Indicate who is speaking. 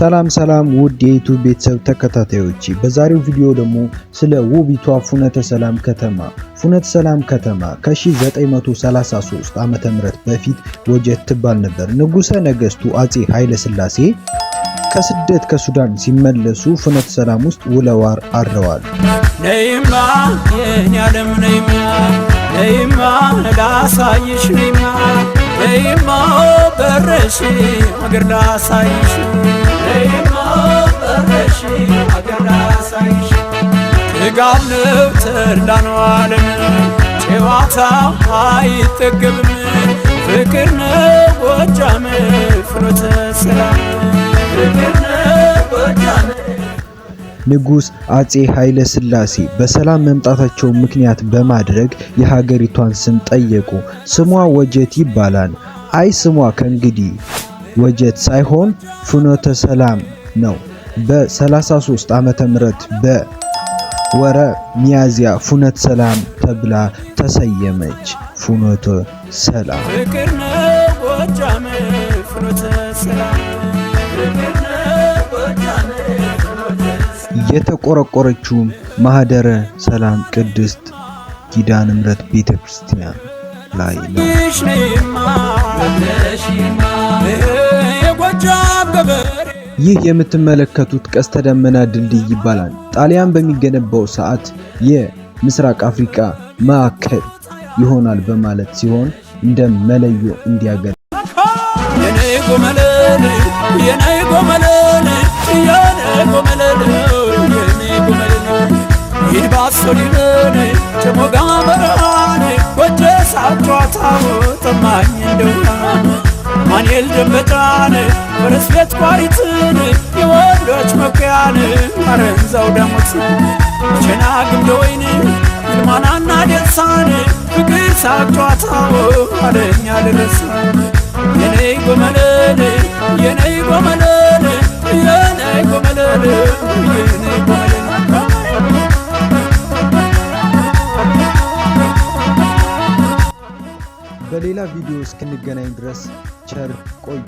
Speaker 1: ሰላም ሰላም ውድ የ YouTube ቤተሰብ ተከታታዮች፣ በዛሬው ቪዲዮ ደግሞ ስለ ውቢቷ ፍኖተ ሰላም ከተማ። ፍኖተ ሰላም ከተማ ከ1933 ዓ.ም በፊት ወጀት ትባል ነበር። ንጉሠ ነገሥቱ አጼ ኃይለ ሥላሴ ከስደት ከሱዳን ሲመለሱ ፍኖተ ሰላም ውስጥ ውለዋር አድረዋል።
Speaker 2: ነይማ የኔ ዓለም ነይማ፣ ነይማ ላሳይሽ፣ ነይማ ነይማ በረሽ አገር ላሳይሽ፣ ነይማ በረሽ አገር ላሳይሽ። ጥጋብ ነው ተድላ ነው ዓለም፣ ጨዋታ አይጠገብም፣ ፍቅር ነው ጎጃም ፍኖተ ሰላም፣ ፍቅር ነው ጎጃም።
Speaker 1: ንጉሥ አጼ ኃይለ ሥላሴ በሰላም መምጣታቸውን ምክንያት በማድረግ የሀገሪቷን ስም ጠየቁ። ስሟ ወጀት ይባላል። አይ ስሟ ከእንግዲህ ወጀት ሳይሆን ፍኖተ ሰላም ነው። በ33 ዓመተ ምህረት በወረ ሚያዝያ ፍኖተ ሰላም ተብላ ተሰየመች። ፍኖተ ሰላም
Speaker 2: ፍቅር ነው ጎጃም ፍኖተ ሰላም፣ ፍቅር ነው ጎጃም ፍኖተ
Speaker 1: የተቆረቆረችውም ማህደረ ሰላም ቅድስት ኪዳነ ምሕረት ቤተክርስቲያን ላይ ነው።
Speaker 2: ነይማ የጎጃም ገበሬ።
Speaker 1: ይህ የምትመለከቱት ቀስተ ደመና ድልድይ ይባላል። ጣሊያን በሚገነባው ሰዓት የምስራቅ አፍሪካ ማዕከል ይሆናል በማለት ሲሆን እንደ መለዮ እንዲያገለግል
Speaker 2: የኔ ጎመለል የኔ ጎመለል የኔ ጎመለል የኔ ጎመለል ይድባሶ ሊበን ጨሞጋ በረሃን ጎጀ ሳጫዋታው ጠማኝ እንደውና ማንኤል ደንበጫን ፈረስ ቤት ቋሪትን የወንዶች መኩያን አረንዛው ዳሞት ቸና ግምደ ወይን ይልማናና ደሳን ፍቅር ሳቅ ጨዋታው አለኛ ልረሳ። የኔ ጎመለል የኔ ጎመለል የኔ ጎመለል የኔ ጎመለል።
Speaker 1: በሌላ ቪዲዮ እስክንገናኝ ድረስ ቸር ቆዩ።